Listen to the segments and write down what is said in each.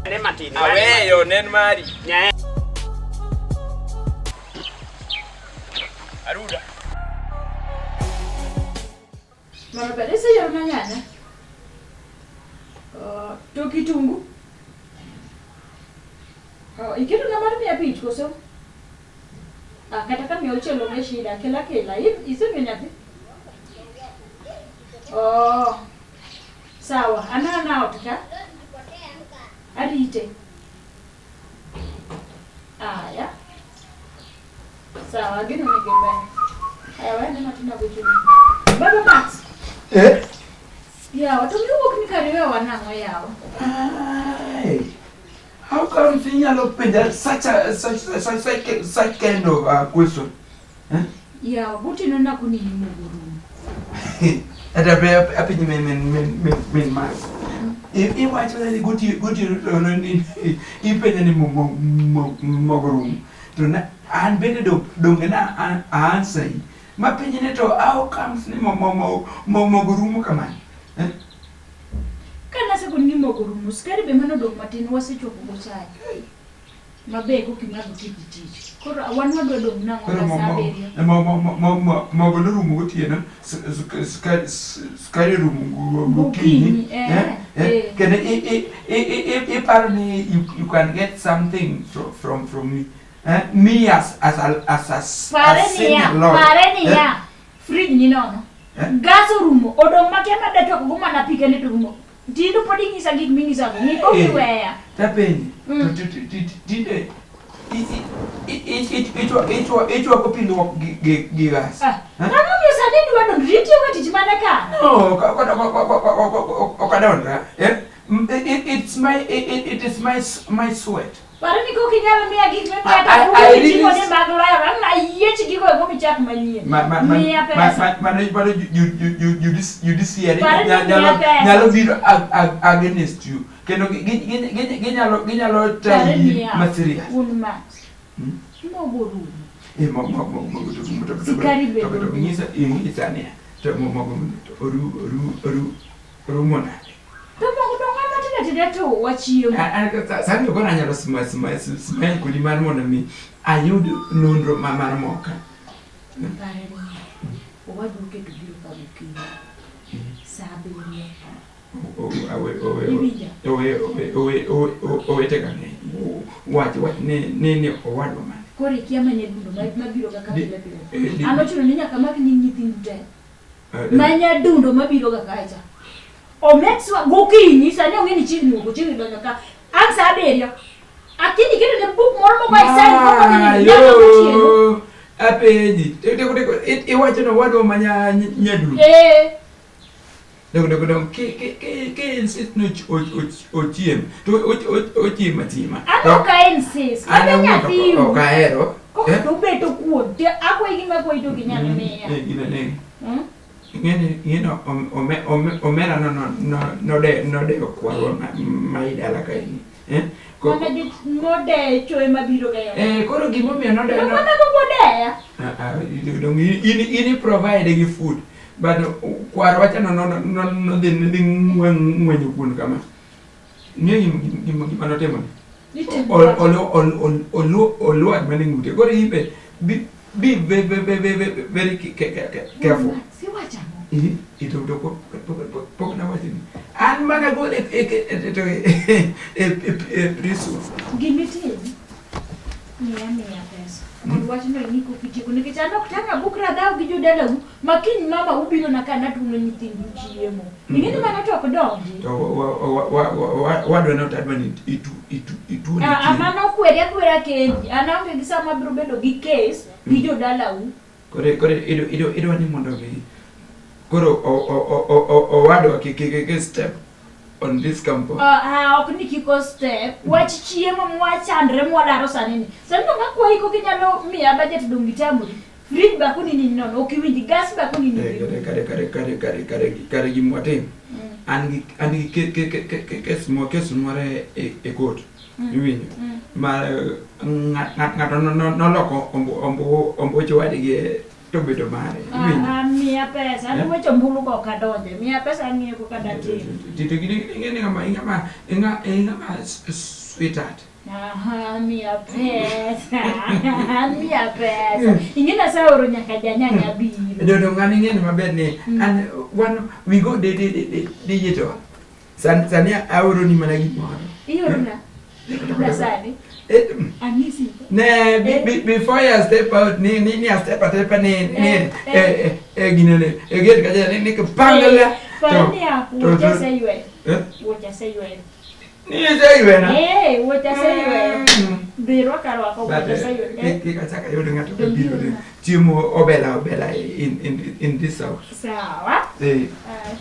Ne matin. Aweyo nen mari. Nyae. Aruda. Mama bade iseyoro na nyanya. Oh, to kitungu. Oh, iketo na mar 500 koso? Ah, kata ka 600 onge shida, kela kela. Isemiyo nyathi? Oh. Sawa, ana ana ot ka. Arite. Aya. Sawa, ageno ni giber. Aya, wayane matin agochoni. Baba Max. Eh? Yawa, to miwuok ni kare wewa nang'o yawa? Ai. How come inyalo penja such a such such such, such kind of question? Eh? Yawa, gotieno nakoni ni mogo rumo. Ata be apenji min mas. Iwacho ni gotieno to ni ipenja ni mogo rumo. To na an bende donge na answer yi. Mapenji ni to how comes ni mogo rumo kamano? Eh? Ka nasekoni ni mogo rumo, sukari be manodong' matin wasechopo go chae. Mabe koka imadho kidhi tich. Koro wan wadwa dong' nang'o Koro ka sa 7? Mogo norumo gotieno, sukari orumo gokinyi. Gokinyi, eh, Eh, eh. eh. Kendo iparo ni you can get something from me. Eh? Me as Pare a niya, senior lawyer. pare Eh? niya. Fridge ni nono. Eh? Gas orumo, odong' makia madwa chwako go mana pi kende to rumo. Tinde pod inyisa gik minyisago, ng'i kok Eh. iweya. Tapenji, Mm. to tinde ichwako pi luok gi gas. Ah, Eh? Ang'o momiyo sani idwa donjo? Itiyoga tich mane ka? No, ok adonra. Eh? It is my sweat. Pare ni kok inyalo miya gik mimiya to I buge miting'o really ni mag loyo, ang' ayiech gigo eko michak manyien. Miya pesa. Mano judiciary Pare ni miya pesa. nyalo biro against you. Kendo ginyalo Pare tayi niya, ma serious. Un Max. Hmm? Mogo rumo. Eh, mogo Sukari be to orumo. ng'isa niya, to mogo to orumo nade? To mogo dong' ng'ama tindo tindo to wachiemo. Sani to koro anyalo smile kodi mar mondo mi ayud nonro mar moka. Pare niya, owadwa oketo biro ka gokinyi. Sa 7. Iwinja? Owete ka ng'eny. Wach ni owadwa mane. Koro ikia mana nyadundo mabiro ga ka pile pile. An ochuno ni nyaka mak nying nyithindu te. Ma nyadundo mabiro ga kacha. Omekswa gokinyi sani ong'e ni chiegni wuok ochiegni donjo ka. Ang' sa 7. Akini keto ne buk moro mogo e sign koko dhi nindo nyaka gotieno. Mayo, apenji. Teko iwacho ni owadwa ma nyadundo. Eh. Dong ki insist ni ochiem to ochiem achiema. An ok a insist. An Kata awuon nyathiu. ok ahero. Koko to obeto kuon. Te akwayi gima akwayi to ok inyal miya. Gina ne. Hmm? Ing'eni omera no nodewo kwarwa ma i dala kaeni. Eh? Mana jo modecho ema biro ga e Eh, koro gimomiyo nodewo Dong mana mobodeya. Ah, ah, dong in provide gi food but kwarwa cha no nodhi ng'wenyo kuon kama. Ing'e gima notimo ni? Itimo Olwar mana e ng'ute. Koro in be be very very very very careful. Siwacho ang'o? Eh, to pok nawachoni. An mana gole e prison. Gimitim. Miya pesa. Mondo wachno ing'i kok itieko nikech an ok tang' abukra dhaw gi jodalau ma kiny mama ubiro na ka natuno nyithindu chiemo. Ing'e ni mano to ok donji. To wadwa ni to adwa ni ituone Ah, ah, chiemo. mano kweri akwera kendi. An aonge gi sama abiro bedo gi case gi jodalau. Koro idwa ni mondo mi koro owadwa kik step on this compound. Ah, ah, ok ni kik o step. Wach chiemo mwachandre mwadaro sani ni. Sani dong' akwayi kok inyalo miya budget dong' itamori. Fridge bakuni ni nono, ok iwinji. Gas bakuni ni Eh, iwinji. Kare gima watim. An gi kes moro e court. Iwinjo? Ma ng'ato noloko ombuch wadgi. to bedo mare. Iwinjo? Ah, miya pesa. An Eh? weche ombulu go ok adonje. Miya pesa ang'iyo kaka datim. To gini ing'e ng'ama ing'ama ing'ama sweetheart. Aha, miya pesa. Miya pesa. Ing'e naseoro nyaka janyanya biro. Dodo ng'ani ing'e ni maber ni an wan we go digital. Sani aoro ni mana gimoro. Iorona. Na sani. Eh, Anyisi. Ne before I step out ni a step a step ni Eh, eh eh gine ne e gate kacha ni kipangala. Paro niya, wuoch aseyweyo. Eh? Wuoch aseyweyo. Ni iseywe na. Eh, wuoch aseyweyo. Dhi rwaka rwaka But wuoch aseyweyo. Eh, kik achak ayud ng'ato kabiro ni chiemo obela obela in this house. Sawa. Eh, Ah,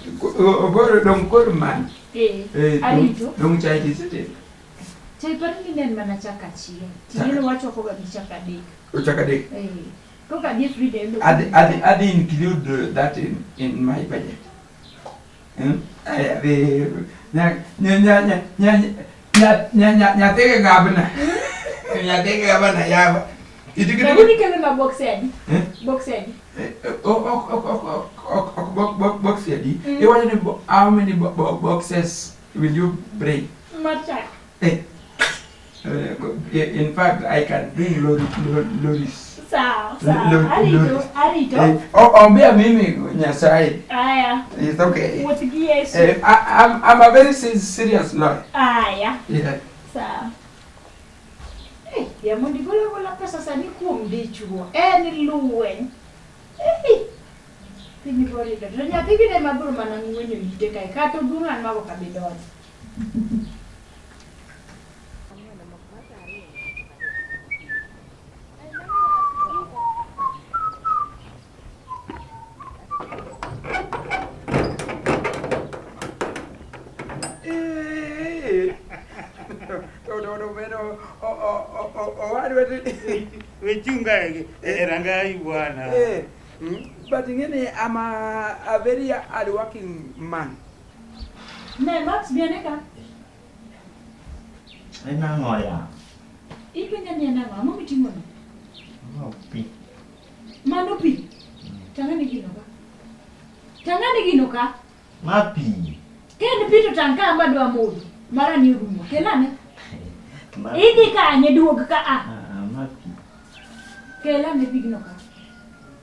koro dong koro man. eh, Eh, arito. dong chai tisetedo. Chai paro ni ne en mana chak achiel. Ting'eni wachwako ga gi chak adek. Ochak adek. Eh, koka adhi e frida yudo. Adhi include that in my budget. Hmm? Ay, adhi nya nya nya nya nya nya nya nya nyathi gi gabna. Nyathi gi gabna yawa. Iti Lakini kelo na box adi? Eh? Box adi? Ok ok ok ok ok box box adi. Iwacho ni how many boxes will you bring? Mar chak. Eh. In fact, I can bring lorries. Sawa, sawa. Arito, arito. Eh, ombea mimi Nyasaye. Aya. It's okay. Wuoth gi Yesu. Eh, I'm a very serious lawyer. Aya. Yeah. Sawa. Eh, ya mondo igol agola pesa sani kuom dichuo. En lweny. Eh. Piny borido. To nyathi gi ne mabiro mana ng'wenyo ite kae. Kata oduong' an mago ok abi donjo. Eh. To meno owadwa Wechunga e rangai bwana. Eh, but ing'e I'm a very hardworking man. Ne, Max, bi ane ka. En ang'o ya? Ipenja ni en ang'o? Ang'o miting'ono? Ang'o pi? Mano pi. Tang'ane gino ka. Tang'ane gino ka. Ma pi. Ka en pi to tang' ka an be adwa modho. Mara ni orumo. Kelane. Ma Idhi kanye duog ka a. Ah, ma pi. Kelane pigno ka.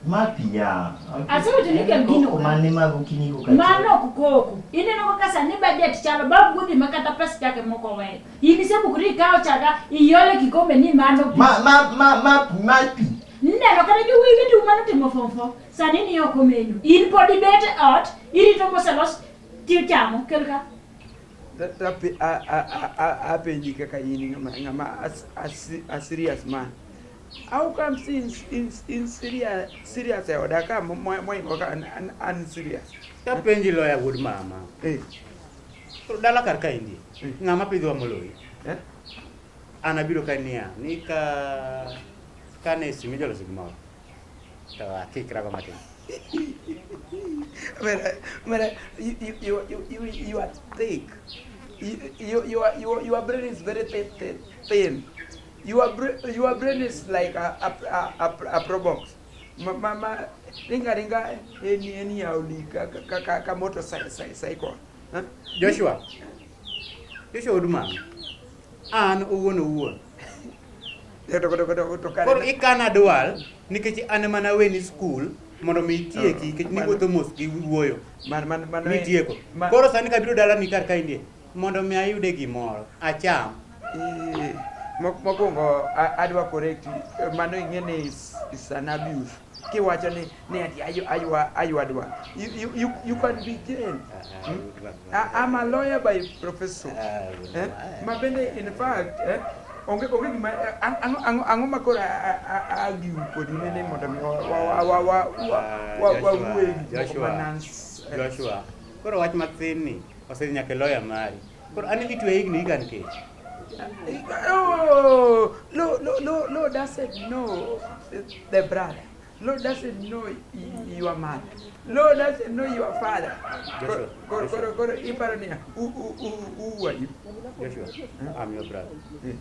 Ma pi ya. Asewacho ni kel gino Koko ka. mane ma gokinyi koka Mano ok koko. Ineno kaka sani budget chalo bab godhi ma kata pes chake moko weyo. In isebukori ikawo chaka iole kikombe ni mano pi. Ma pi. Neno kata jowuoyi weteu mano timo form four. Sani ni oko menu. In pod ibet e ot, irito moselos tichamo. Kel ka. Apenji kaka in ng'ama a serious man. How comes in serious e oda ka moingo ka an serious? Tapenji loya wuod mama. Eh, Koro dala kar kaendi. Ng'ama pidhowa moloyi. eh? An abiro ka niya ni ka kane sime joloso gimoro. To akikra go matin. Mera, you are thick. Your brain is very thin. Your brain is like a pro box. Ma, ringa ringa any auli ka motorcycle. Huh? Joshua. Joshua wuod mama. An owuon owuon. To Koro ikana dwal nikech an ema naweni skul mondo mi itieki nikech niwuotho mos gi wuoyo. Man Mitieko. Koro sani kabiro dalani kar kaendi mondo mi ayude gimoro acham. Eh, mokwongo adwa correct mano ing'e ni is an abuse. Kiwacho ni ati aywa dwa. You can be jailed. I'm a lawyer by profession. Eh? Ma bende in fact onge gima ang'o ma koro argue kodi nene mondo mi wa wuoye gik moko Joshua, ma nonsense. Joshua, koro wach mathin ni osedhi nyaka e lawyer mari. Koro an idhi twe higni higa nikech. Oh, Lord doesn't know the brother. Lord doesn't know your mother. Lord doesn't know your father. Joshua, Koro koro iparo niya, who are you? Joshua, I'm your brother. Eh,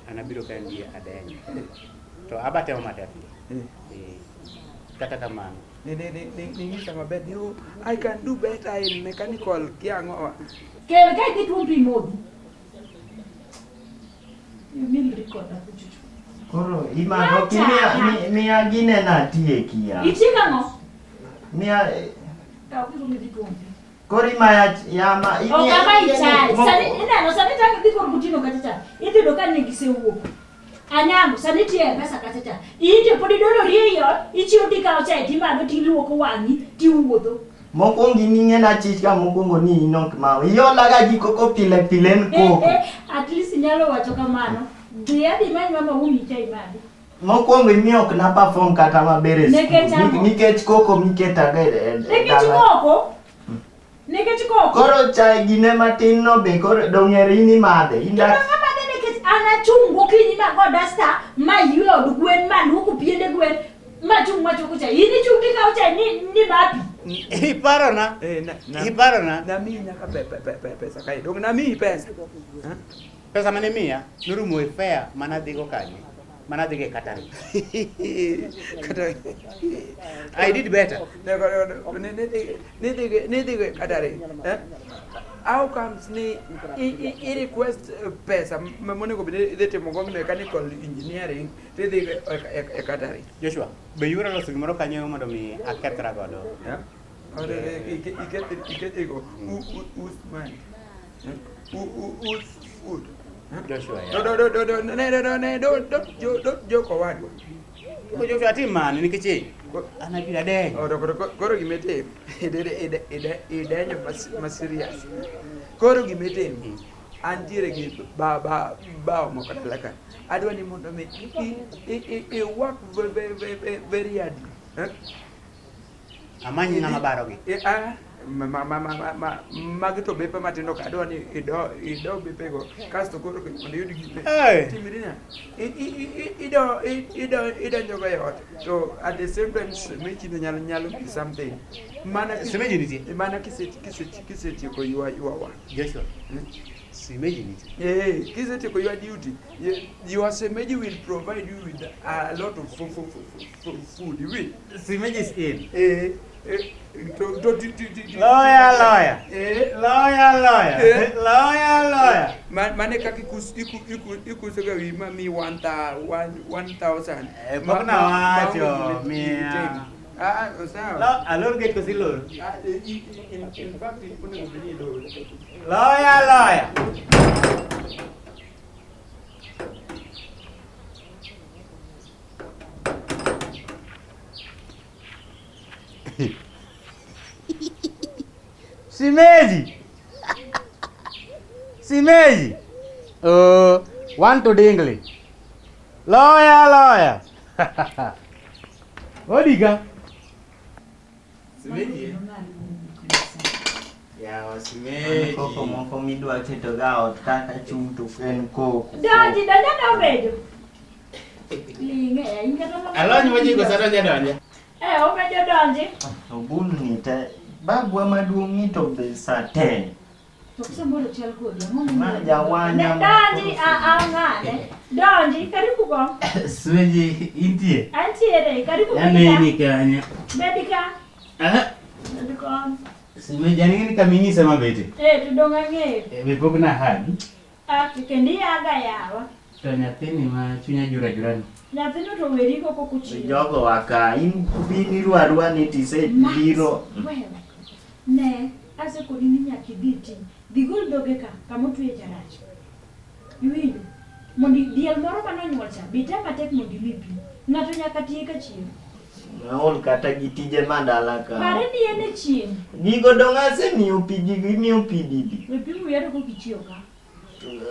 An abiro ka en gi adenyo. To aba temo matek. eh. Eh. Kata kamano. Ni ng'isa maber ni oh, I can do better in mechanical kiang'o. Kel ka idhi tuom pi modhi. Milri koda kuchuchu. Koro imako kimiya miya gine na atieki ya. Itieko ang'o? Miya Kaw gigo midhi tuom pi. koro imaya yama Ok ama ichaye. Sani ineno sani tang idhi kor kutino kacha cha. Idhi yudo ka ne gisewuok. Anyango sani tiyo e pesa kacha cha. In to pod idolori ei ot, ichiew tikawo chae timadho tiluoko wang'i tiwuotho. Mokwongo in ing'e na chich ka mokwongo ni in ok ma. Iolaga gi koko pile pile en koko. At least inyalo wacho kamano. Dhi adhi many mama umi chai madhi. Mokwongo imiyo ok na perform kata maber e Nikech skul. ang'o? Nikech koko miketaga e Nikech dala. koko. Nikech koko. Koro chai gine matin no be koro dong'ere in imadhe. In To dak ng'ama madhe nikech an achung' gokinyi mago dasta maywe od gwen maluoko piende gwen machung' machoko chai. In ichung' tikawo chai ni mapi. Iparona. Eh, na, na, Iparona. namiyi nyaka pesa kae. Dong namiyi pesa. Ha? Pesa mane miya norumo e fare mana adhigo kanye. Mana adhigo e catering. Kata I did better. nidhi katare. Eh? How comes ni i request pesa monego bed ni idhi timo go mechanical engineering tidhi e katare? Joshua, be yura loso gimoro kanyo mondo mi akethra godo? Yeah. Ikethigo Usman. Us food. Joshua, No, ya. no, no, no, no, no, no, no, no, don't joke, don't joke owadwa. Ko Joshua atim mane nikech eh, an abiro adenyo. Oh, koro gima itim, idenyo ma serious. Koro gima itim, antiere gi bao moko dala ka. Adwa ni mondo mi i work very, very, very hard. Eh? Amany ng'ama barogi. Ah, magi to bepe matindo ka adwa ni ido bepego kasto koro mondo iyud gime. Hey. Timri niya, ido idonjogo e ot to at the same time semechino nyalo miyi something. Mana Semeji nitie? Mana kisetieko ywa work. Joshua, simeji nitie. Eh, kisetieko your duty, your semeji will provide you with a lot of food. You will. Simeji is in. Eh, eh, to ti ti ti ti. Lawyer, lawyer. Eh. Lawyer, lawyer. Eh. Lawyer, lawyer. Mane kaka ikusoga wi ma mi 1,000. Eh, pok nawacho, miya. Ah, sawa. Alor gech koso iloro? Ah, in fact, onego bed ni iloro. Lawyer, lawyer. Simeji. Simeji. One to Dingley. Lawyer, lawyer. Odiga. Simeji. Yawa simeji. Koko moko midwa keto ga ot kaka chung' to en koko. Donji, donja na omejo. Ling'e, in kata mana- Alony wajiko sa donja donja. Eh, omejo donji. Obul ni te babwa maduong' ni to be sa te. To kisamoro chal kodi, ang'o Ma momiyo- jawanya Ne, ma Donji, koro a a ng'ane. Donji, karibu kom. Simeji intie. Antiere, karibu bedi Aneni ka. kanyo. Bedi ka. Ah, Bedi kom. Simeji an ing'e ni kama inyisa mabete. Eh, to dong' ang'eyo. Eh, Be pok nahagi. Ah, kendo iyaga yawa. To nyathini ma chunya jura jura ni. Nyathino to weri koko kuchiewo. Jogo waka in bin irwa arwa ni tisebiro. Wewe. Ne, asekoni ni nyaka idhi ti. Dhi gol dhoge ka, kama otweye cha rach. Iwinjo? Mondo diel moro mane onyuol cha, bi tem matek mondo imi pi. Ng'ato nyaka tie ka chieng'. Naol kata gi tije madala ka. Pare ni en e chieng'. Gigo dong' asemiyo pi gigo imiyo pi didi. We pi wiya to kok ichiew ka.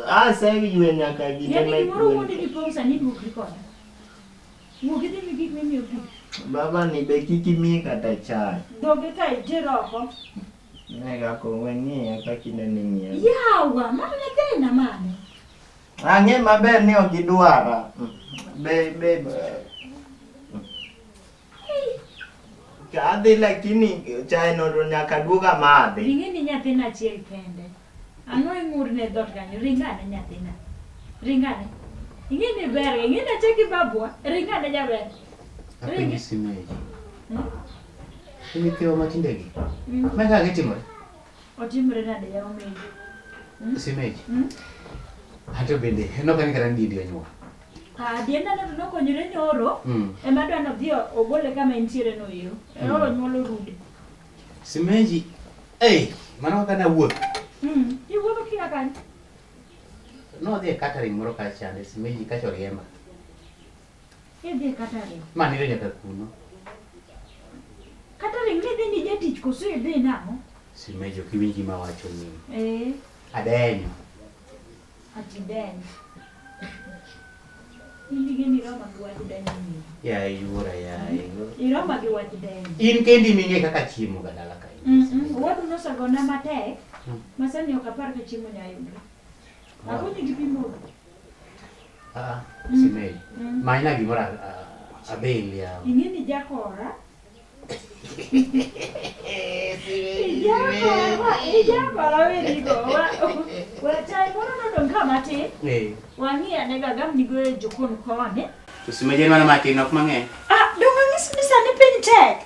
Aseywe nyaka gine Yani mek gimoro gwen. wuondi ni pong' sani duokri koda. Wuog idhi mi gik mimiyo pi. Baba ni be kik imiye kata chai. Dhoge ka iter oko. Ne kaka wang'iya kaka ineno ing'iya. Yawa, mano nyathina mane? Ang'e maber ni ok idwara. Be Adhi lakini chai no to nyaka duog amadhi. Ring'e ni nyathina achiel kende. Ang'o ing'urne e dhoot kanyo? Ringane nyathina. Ringane. Ing'e ni ber, ing'e ni achaki babwa. Ringane jaber. Apenji simeji. Nyithiwa matindegi. Ma kaka gitimore? Otimre nade yawa meji? Simeji. Mm. Anto bende, nokani kata ni diendi onyuol. Ah, dienda no to nokonyore nyoro. Mm. Ema dwa nodhi ogole kama entiere no ero. Ero onyuolo rude. Simeji. Ei, mano kaka nawuoth. Mm. Iwuotho kia kanyo. Nodhi e catering moro kacha chande, simeji kacha oriemba. Idhi e catering. Ma nindo nyaka kuno. Catering ni idhi ni jatich koso idhi nang'o? Simeji ok iwinj gima awacho ni. Eh, Adenyo. ati denyo. In gi iroma gi wach denyo ni. Yaye yuora yaye. Iroma gi wach denyo. In kendi ming'e kaka chiemo ga dala ka. Owadu nosegona matek. Mm. Ma sani ok apar ka chiemo nya yudre. Akonyi gi pi modho. Ah, Mm. Simeji. Mm. Manyna gimoro abil yawa. Ing'e ni jakora. Ijakora, ijakora werigo. Wa chai moro nodong' ka matin. Eh. Wang'i ane ga gam nigo e jokon koni. To simeji en mana matin ok mang'eny. Ah, dong' ang'isi ni sani piny tek.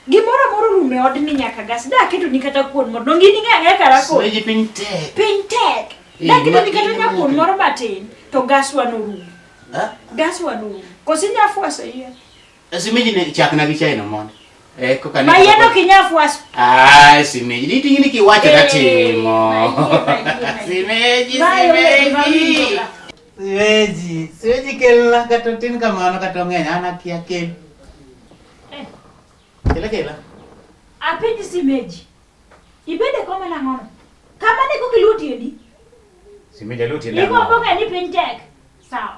Gimoro amora orumo e odni nyaka gas. Da aketo ni kata kuon moro. Dong' in ing'e ang'eya kara kuon. Simeji piny tek. Piny tek. Eh, Da aketo ni ma- kata nyakuon moro matin. To gas wa norumo. Ah? Gas wa norumo. Koso inya fwaso yien? Simeji ne chakna gi chai no mondo. Eh, koka ne. Ma yien ok inya fwaso. Ah, simeji. Diting'i ni kiwacho Eh, tatimo. mayie, mayie, mayie. Simeji, Mayo e gima simeji. awinjoga. Simeji, simeji kelna kata otin kamano kata ong'eny an akia kel. Eh. Kela kela. Apenji simeji. Ibede koma nang'ono? Kama ne koka iluwo tiendi. Simeji aluwo tienda. Igombo ng'e ni piny tek. Sawa.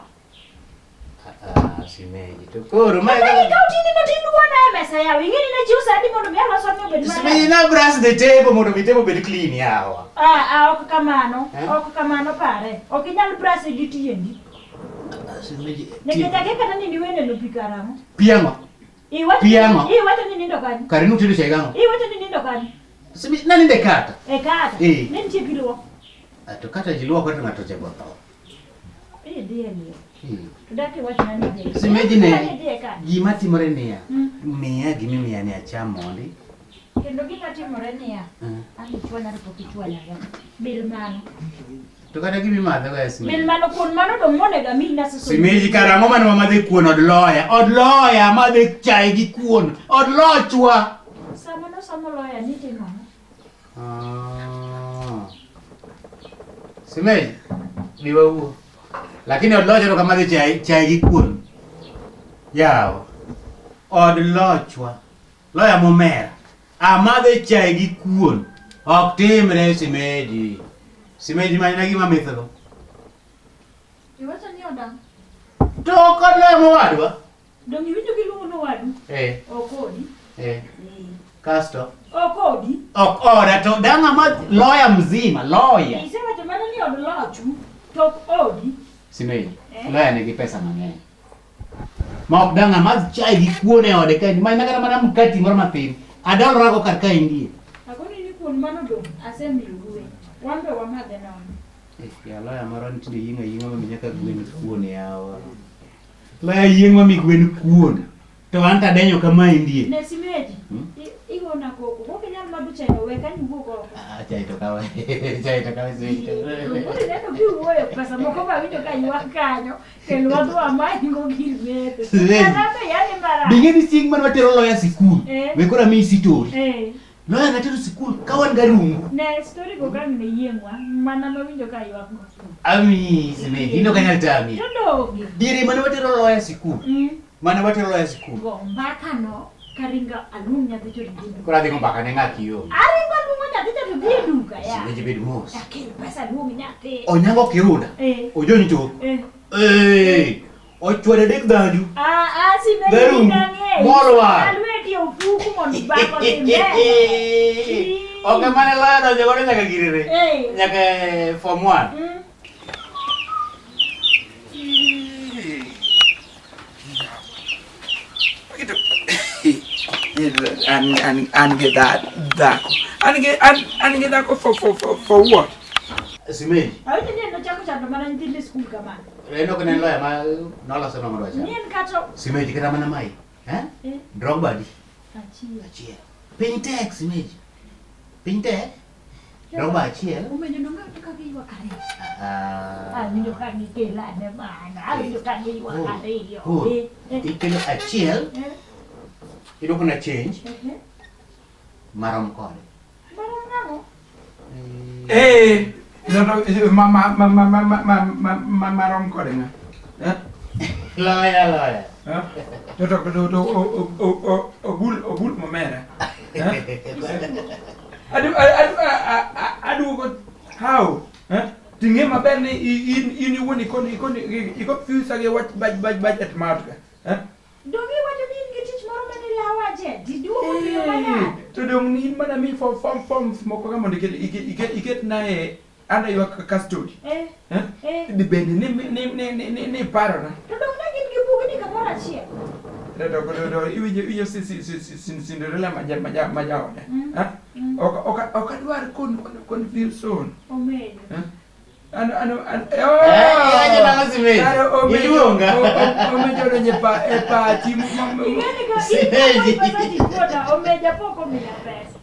Ah, simeji. To koro ma Ma ikaw tini no tiluwo na e mesa yawa. Ing'e ni ne chiwo sa adi mondo mi alos odni obed Simeji maler. na brush the table mondo mi table obed clean yawa. Ah, ah, ok kamano. Eh? Ok kamano pare. Ok inyal brush gi tiendi. Simeji. Nikech akia kata ni niwe neno pi karang'o. Piang'o. Iwacho Pi ang'o? Iwacho ni nindo kanye? Kare nutedo chai gang'o? Iwacho ni nindo kanye? Simeji naninde kata. E kata. Eh. Ne nitie pi luok. Ah, To kata ji luoko to ng'ato ochako tho. Idhi e liel. Hmm. To dak iwachna ni idhi e liel. Simeji Ni ne idhi e kata. gima timore niya. Mm. Miya gimimiya ni acham mondi. Kendo gima timore niya, Mm. an ichwanya to pok ichwanyaga. Bil mano. To kata gimimadho ga Bil simeji. mano kuon mano dong' monego amiyi nasesomo. Simeji karang'o mane wamadhe kuon od loya? Od loya madhe chai gi kuon. Od lochwa. Sama nosomo loya nitimo ang'o? Ah. Simeji, bi wawuo. Lakini od lochwa to kamadhe chai, chai gi kuon. Yawa. Od lochwa. Loya momera. Amadhe chai gi kuon. Ok timre simeji. Simeji manyna gima mithgo. Iwacho ni odang'. To ok od loya mowadwa. Dong' iwinjo giluongo nowadu? Eh, Ok odi. eh. Kasto. Ok odi. Ok oda to dang' amadh loya mzima, loya. Isewacho mana ni od lochu to ok odi. Simeji, Eh? loya nigi pesa mang'eny. Ma ok dang' amadh chai gi kuon e ode kaendi, manyna kata mana mkati moro matin. Adolrago kar kaendi. Agoni ni kuon mano dong' asemiyo gwen. Wan be wamadhe nono. Eh, ya loya moro ni tinde yieng'o ayieng'a mami nyaka gwen kuon yawa. Loya yieng' mami gwen kuon. To an to adenyo kama endie. Ne simeji. Hmm? Igona koko. Ok inyal madho chai no we kanyo iwuog oko. Ah, chai to kawe. Chai to kawe simeji. Koro ineno kiwuoyo pesa moko ma winjo ka ywak kanyo kendo wadhi wamanygo gir metho. Simeji. Kata be yani marach. Bing'e ni chieng' mane watero loya sikul. Eh. We koro amiyi sitori. Eh. Loya natero sikul ka wan garungu. Ne story go kang' ne yieng'wa mana mawinjo ka ywak go. Amiyi simeji, in ok anyal tami. To donge. Diere mane watero loya sikul. Mm. Mane watero loya sikul. Go mbaka no karinga aluong nyathi to dhi e duka. Koro adhi go mbaka ne ng'a kiyo. Aringo aluongo nyathi to dhi e duka ya. Simeji bed mos. Akel pesa aluong nyathi. Onyango kirunda. Eh. Ojony tok. Eh. Eh. Ochwado adek dhanju. Ah, ah, simeji Garungu. nang'eyo. Molwar. Alweti ofuku mondo mbaka odhi mbele. Ok emane loya donjo godo nyaka girere. Eh. Nyaka e form 1. Mm. An gi dhako. An gi dhako for what? Simeji. Awinjo ni en nochako chando mana nyithind e skul kamano. En ok ne en loya ma noloso nwa mondo wacham. Ni en kata Simeji kata mana mai. Eh? Eh. Drogba di. Achiel. Achiel. Piny tek simeji. Piny tek. Roba achiel. Omenyo donge ka giywak ariyo. Ah. Awinjo ka gikelo ane mano. Awinjo ka giywak Oh. ariyo. Oh. Eh, eh, Ikelo achiel, eh, idwoko na change eh, eh. marom kode. Marom nang'o? Eh, no, no, ma ma ma ma ma ma ma ma ma marom kode ng'a? Eh? Loya loya. Eh? To to to to o o o ogul ogul momera. Eh? Adu adu aduogo how? Eh? Ting'e maber ni in in iwuon ikon ikon iko fuse gi wach baj baj budget mar ka. Eh? Donge iwacho ni in gi tich moro mane lawa je? Diduogo piyo manade? To dong' ni in mana mi form form forms moko ka mondo iket iket iket iket na e under your custody. Eh, Eh? eh. Bende ni ni ni ni ni ni parona. To dong' ne gin gi bugni kamoro achiel. To to to to iwinjo iwinjo si si si si si Cinderella maja maja majaode. Mm. Eh? Mm. Ok ok ok adwar con con confusion. Omenyo. Eh? Ano ano ano Eh, iwacho nang'o Simeji? Kare omenyo Iluonga. omenyo donjo e pa e pachi Ing'eni ka Simeji. in pesa ji kuoda, omeja pok omiya pesa.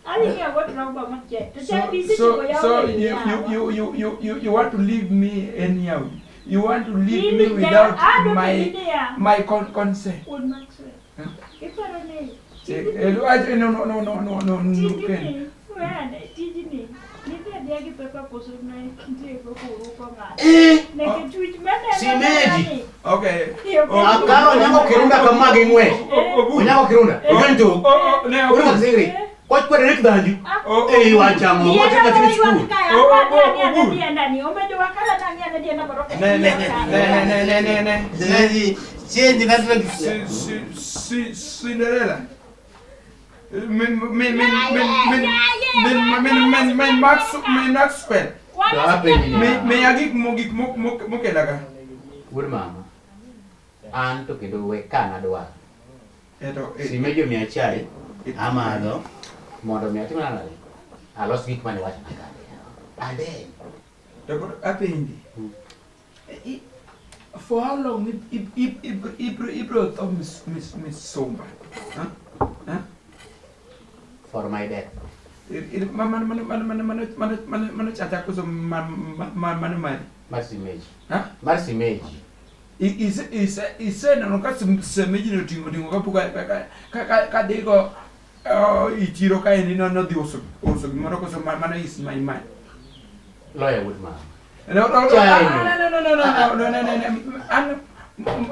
Adhi ng'iewo go tromba machielo. To So, chai bi so, isetieko yawo so e you, you, yawa. you, you, you, you, you want to leave me anyhow. You want to leave me Ili- without adwa my ni niya. my consent. Wuod Maxwell. Eh? Iparo ni Eh, tijni eh, no, no, no, no, no, no, no, tijni Ken. weyane tijni nidhi adhiya gi pepa koso ne nitie kaka uruko ng'ato. Eh, Nikech wich maneno Simeji. nani, Okay. Iyo, Akaro onyango kirunda kama gi ng'wech. Obu. Onyango kirunda. Ojonyo to. Oh, oh, ne, Uru obu. kasingri. Koch kwede nek dhanju. Oh, Eh, wachamo. Dienda Wacho nyathini moro ywak skul. kae, Oh, oh, akwa oh, ni ana oh, dienda ni, omejo wakala nang'i ana dienda moro ka Ne, ne, ne, ne, ne, ne, ne, ne. Simeji, change na Si, si, si, Cinderella. Min, min, min, min, min, min, min, min, min, Max, min Maxwell. Mi, mi agik mo gik mo mo mokelaga. Wuod mama. An to kendo we ka nadwaro. Eto, eh, Simeji omiya chai, amadho mondo mi atim nang'o? Alos gik mane iwacho na kare. Ade. To koro apenji. Mm. For how long ibro tho misumba? Huh? Huh? For my death. Mano mano mano mano mano mano mano mano chacha koso mano mari. Mar Simeji. Huh? Mar Simeji. Iseneno ka semeji no ting'o ting'o kapok ka dhigo e chiro kaendi no nodhi uso uso gimoro koso mano is my mind. Loya wuod mama. No, no, no, Chai. no, no, no, no, no, no, no, no, no. An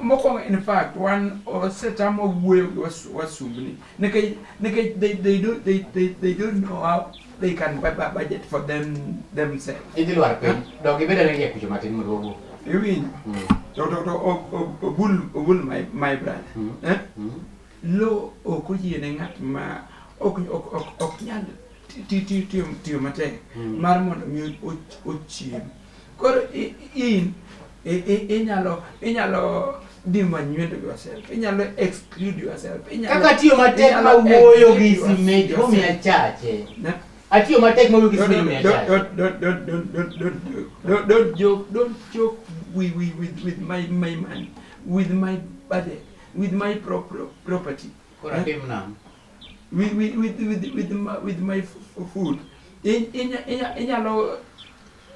mokwongo in fact wan osetamo wuoyo gi wasumbni nikech nikech they don't they don't know how they can budget for them themselves. Idhi lwar piny. Dog ibed ane iye kucho matin mondo wawuo. Iwinjo? Mm. To to to obul obul my brother. Mm. Eh? Mm. Lo ok oyiene ng'at ma ok ok ok ok nyal tiyo tiyo matek Mm. mar mondo mi ochiem. Koro in inyalo inyalo devaluate yourself, inyalo exclude yourself, inyalo Kaka atiyo matek inyalo mawuoyo gi exit Simeji yourself. momiya chache. Ne? Atiyo matek mawuoyo gi Don't Simeji momiya don't chache. don't don't don't don't don't don't don't joke don't joke with with with my my money, with my budget, with my property. Koro atim nang'o? With with with with with my, with my food. Inyalo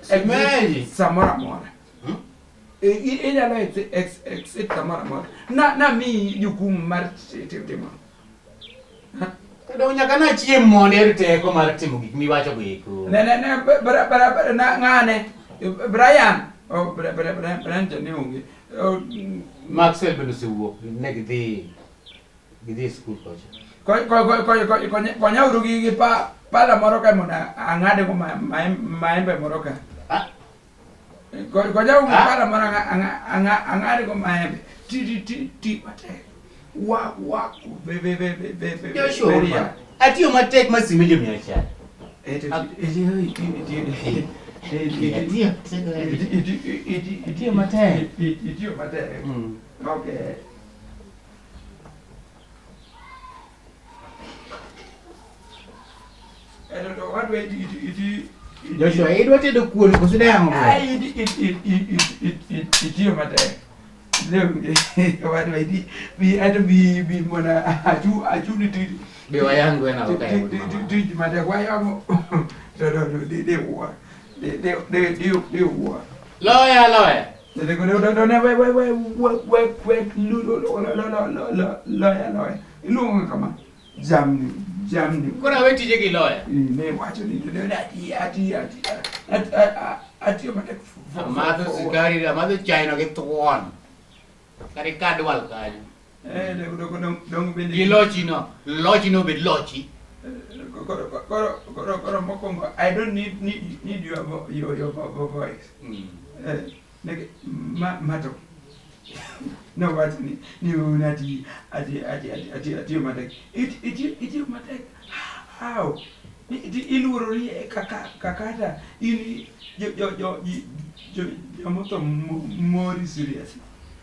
Simeji. samoro amora. Hmm? Inyalo exit samoro amora. Na na mi jukumu mar timo. To dong nyaka nachiem mondo ayud teko mar timo gik miwacho go eko. Ne ne ne bra bra bra na ng'ane Brian oh Bra Bra Bra Brian cha ne onge. Oh, Maxwell bende osewuok ne gidhi gidhi e skul kocha. Konyauru gi pa pala moro ka mondo ang'ade go maembe moro ka. Ah? Konyauru gi Ah? pala moro ang'ade go maembe. Ti ti ti ti matek. Wa wa ve ve ve ve ve ve. Joshua, very hard. atiyo matek ma Simeji omiya chai. Itiyo Itiyo matek. Itiyo matek. Mm. Okay. Ero to wadwa iti Joshua, idwa tedo kuon koso idwa yang'o gweno? Ai iti iti iti iti itiyo matek. Donge wadwa idi bi ato bi bi mona achu achu ni ti Be wayang gweno ka e od mama. tich matek wayamo to to to de de wuor de de de de de wuor. Loya loya. De de de de ne we we we we we we lu lu lu lu lu lu lu loya loya iluongo kama jamni jamni. Koro awe tije gi loya. Ne wacho ni ne ne ati ati ati ati atiyo matek. Amadho sukari, amadho chai no gi thuon. Kata ikadwal kanyo. Eh, dong dong dong bende. Gi lochi no, lochi no obed lochi. Koro koro koro koro mokwongo I don't need need need your your your voice. Eh, neke ma mato. No wacho ni ni un ati ati ati ati ati atiyo matek. It it itiyo matek. How? Ni iluorori e kaka kakata in jo jo jo jo jomotho mori serious.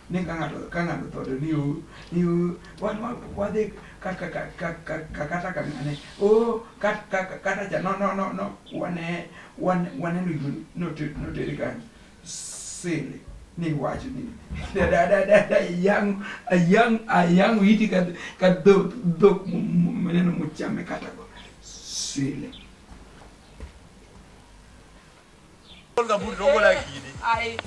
Ni ka ng'ato ka ng'ato tho to ni u ni u wan wadhi ka ka ka ka ka kakata ka ng'ane o ka ka kata cha no no no no wane wan waneno gima noter kanyo sili ni wacho ni da da da da da ayang ayang ayang iti ka ka dhok dhok maneno mochame kata go sili. Ai.